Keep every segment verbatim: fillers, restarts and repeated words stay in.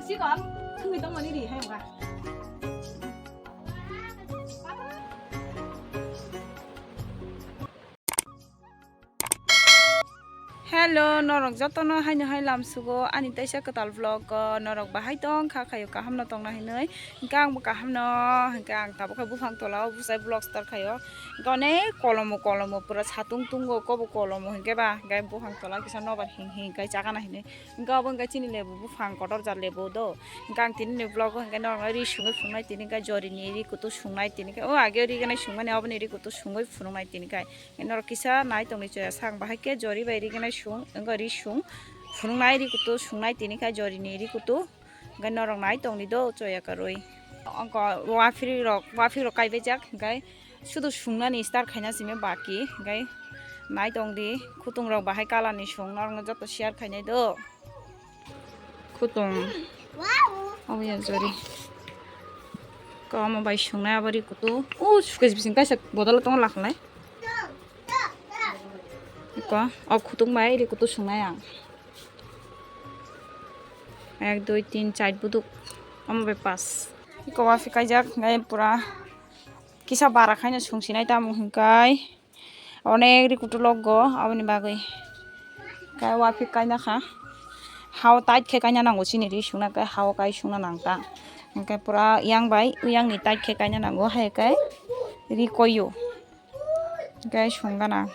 Chikon, thwngwi tongmani ri hai wngkha. Hello, norok jotono haino hai lamsugo ani teisa kwtal vlog o norok bahai tong kha khayo kaham no tongna hinwi. Hwnkhe ang bo kaham no, hwnkhe ang tabuk khe buphang tola o bwsai vlog start khayo. Hwnkhe onek kolomo kolomo pura satung tungo kobo kolomo hwnkhe ba, hwnkhe buphang tola kisa nobar hing hing kai chakana hinwi. Hwnkhe obo hwnkhe chini lebu buphang kotor jat lebu do. Hwnkhe ang tini ni vlog o hwnkhe norok ri sungwi phunuknai tini khe jori ni ri kutu sungnai tini khe o age ri gwnai sungmani oboni ri kutu sungwi phunuknai tini khe. Norok kisa nai tongni choya sak bahai khe jori bai ri gwnai sung wngkha ri sung phunuknai ri kutu sungnai tini khe jori ni ri kutu hwnkhe norok nai tongni do choya kwrwi. Wngkha wafri rok wafri rok kaibaijak hwnkhe sudu sungnani start khaina simi baki hwnkhe nai tongdi khutung rok bahai colour ni sung norokno joto share khainai do. Khutung. Obo ya jori. Ko omo bai sungnai abo ri kutu. O suke bising kaisa bodol tongo lakhlai. Ko o khutung bai ri kutu sungnai ang. Ek, dui, tin, char buduk. Omo bai pas. Ko wafi kaijak ngai pura kisa bara khaina sungsinai tamo hwnkhe. Onek ri kutu logo aboni bagwi. Kai waphik kaina kha. Hao tight khe kaina nango chini ri sungna kai hao kai sungna nang ta. Hwnkhe pura yang bai yang ni tight khe kaina nango hai kai ri koyo. Kai sungana.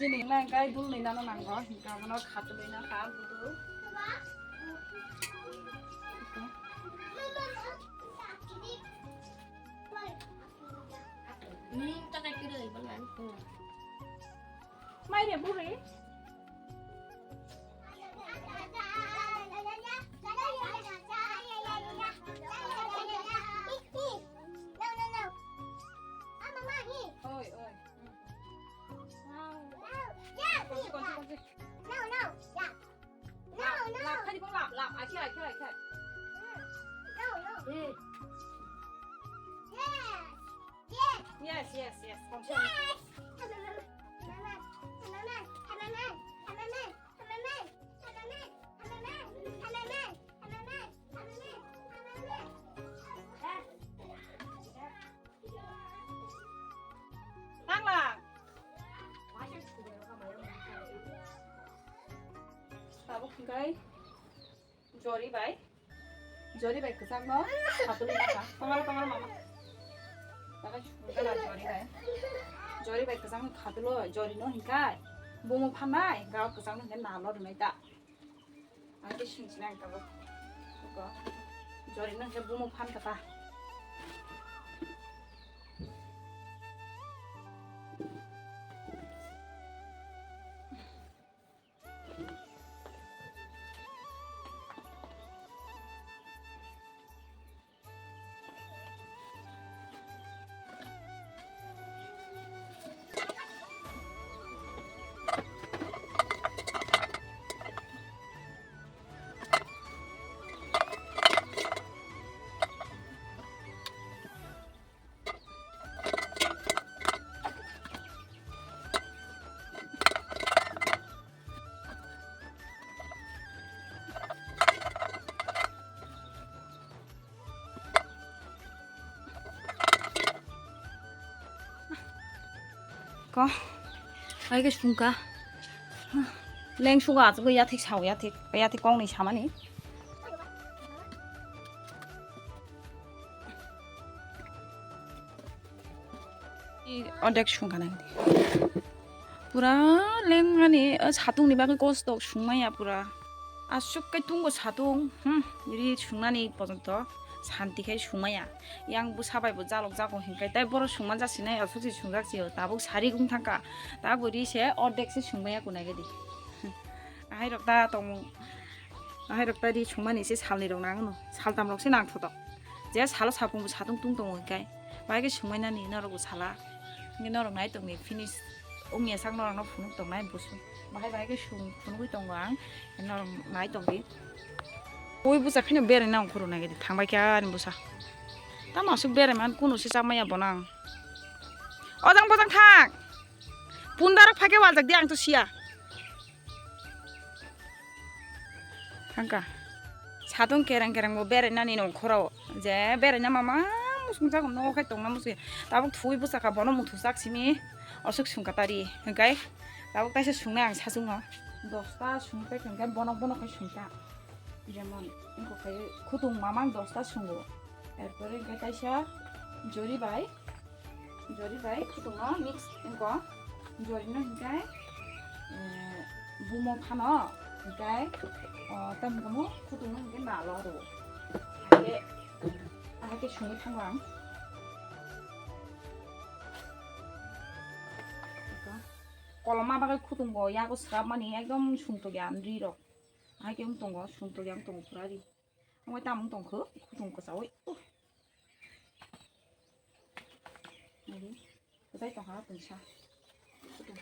Chini nang kai dul ni nana nango, hingka bono khatulwi na kha budu. Mai re buri. Oi, oi. Konsi, konsi, konsi. Lap, lap, khai di, lap, lap. Akhir, akhir, akhir. Hmm. Yes, yes, yes. Konsi. Tangla. Tabuk hingkai jori bai. Jori bai kwchangno khatulwi nakha. Tongaro, tongaro mama. Takai sungkana jori bai. Jori bai kwchangno khatulwi jori no hingkai. Bumo phanai, gao kwchangno hingkai nalo rwnai ta. Ang khe singsinai ang tabuk. Iko. Jori no hingke bumo phan kata. Ko, ai ke sungka. Leng suga achugo yathik sao yathik, yathik kong ni samani. Ordek sungka nang di. Pura lengmani, o satung ni bagwi kosto sungmaya pura. Aswk khe tungo satung, hmm, ri sungnani pojonto santi khai sungmaya. Yang bwsa bai bo jalok jago hinkai, tai borok sungma jasinai, aswk se sungjak sio, tabuk sari gung thangka, tabuk ri se ordek se sungmaya kunai gadi. Ahai rok ta tong, ahai rok ta ri sungmani se salni rok nang no, saltam rok se nang thoto. Je salo sapung bo satung tung tongo hinkai, bai khe sungmai nani norok bo sala, hinke norok nai tongni finish. Ongya sak norokno phunuk tongnai busu. Bahai bahai khe sung phunugwi tongo ang. Norok nai tongdi. Ui busa kheno berai na ongkhoro nai gidi thangbai kha ani busa. Tamo asuk berai man kuno se chakmaya bono ang. Ojang bojang thang. Pundarok phai khe waljak di ang to siya. Thangka. Satung kereng kereng bo berai nani ongkhoro. Je berai na mama musung jago no khai tongna musung. Tabuk thui busa kha bono muthu sak simi. Asuk sungka tari. Hingkai. Tabuk taisa sungnai ang sachungo. Dosta sungpai khe hingkai bonok bonok khai sungka. Jemon, wngkha khe khutung mamang dosta sungo. Erpore hingke kaisa jori bai, jori bai khutungno mix wngkha. Jorino hingke, eh, bumo phano hingke, o, tamo tamo khutungno hingke nalo aro. Hake, ahake sungwi thango ang. Koloma bagwi khutungo yago swrapmani ekdom sungtokya rirok. Ahai khe wng tongo, sungtokya wng tongo pura ri. Omo tamo wng tongkho, khutung kwchaui. Uh. Nari, kwchai tongkha twngsa. Khutung.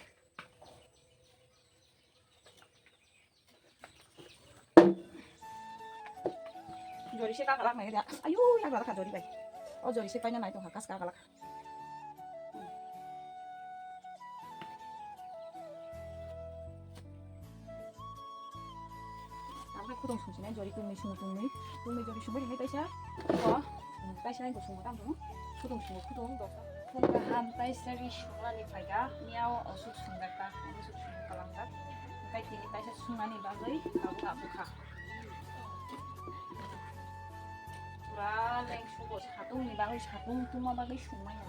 Jori se kakalak nai dia. Ayu, yagra kha jori bai. O jori se paina nai tongkha, kas kakalak. Abo khe khudung sung sinai jori tungni sung tungni, tungni jori sungwi rinai taisa. O, taisa nai bo sungo tamo khudung sungo khudung dok. Khudung kaham taisa ri sunglani phaikha, miyao osuk sungjakta, osuk sung kalangjak. Hingkai tini taisa sungnani bagwi abo abo kha. Pura leng sugo satungni bagwi satung tungma bagwi sungmani.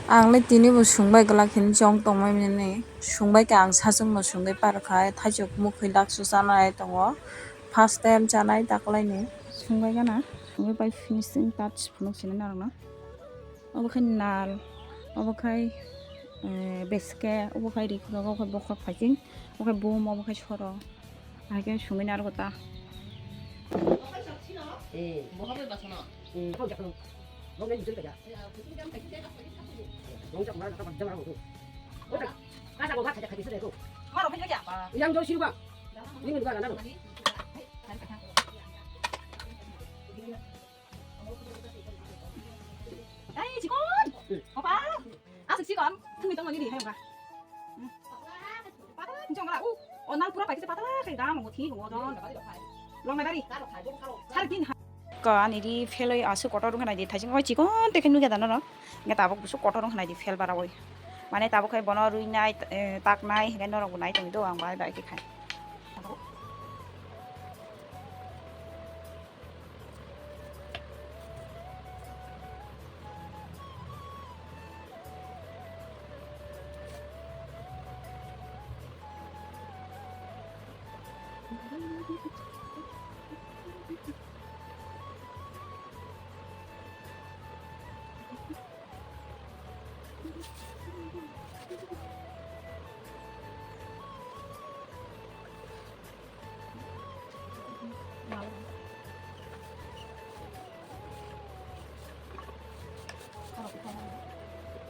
Ang le tini bo sungbai glak hini chong tongmani, sungbai khe ang sachwngno sungwi par kha, thaichuk mukhwi laksu chanai tongo, first time chanai taklaini sungbai gana, sungwi pai finishing touch phunuk sinai norokno. Obo khai nal, obo khai, eh, beske, obo khai rikhorok, obo khai bokhok phaising, obo khai bum, obo khai soro. Hai khe sungwi narwkgo ta. Eh. Bo habai basono. Eh, kau jak lu. Bo ngai jujui kaja. Dong jak mara kata jang rang tu. Bo tak. Kasa bo kata kata sede ko. Maro khai ya ba. Yang jauh sini bang. Ini juga nana. Ai, chikon. Opa. Asik chikon. Thungwi tongmani di, hai, opa. Hmm. Patala, jong la, u. O, nal pura paikhe patala, khai dam, mo thi, mo don. Long na gari. Sar din ha. Ko ani di pheloi asuk kotor wngkha nai di, thaising oi chikon te khe nugya da norok. Nge tabuk busuk kotor wngkha nai di, phel bara oi. Mane tabuk khai bono rui nai, eh, tak nai, hingke norok bo nai tong do, ang bai bai khe khai.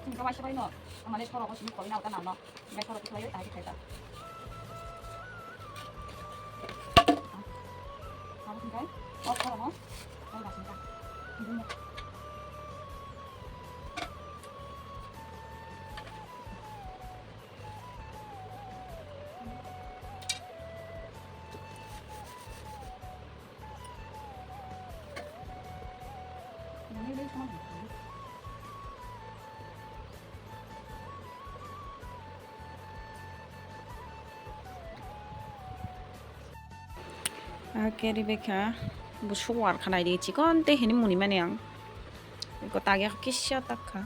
Chwng kawaisa bai no, mane sorok o simi koi na ta nang no, bai sorok khlai ai ta. Abo hingkai, o sorok o, o ba singka. Ah, carry bag kha, busuk war kha nai di, chikon te hini muni mani ang. Eko tagi kisa tak kha.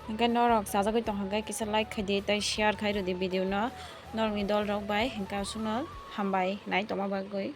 Hingke norok chajagwi tong hingke kisa like khai di, tei share khai rw di video no norokni dol rok bai, hingke aswkno hambai nai tongma bagwi.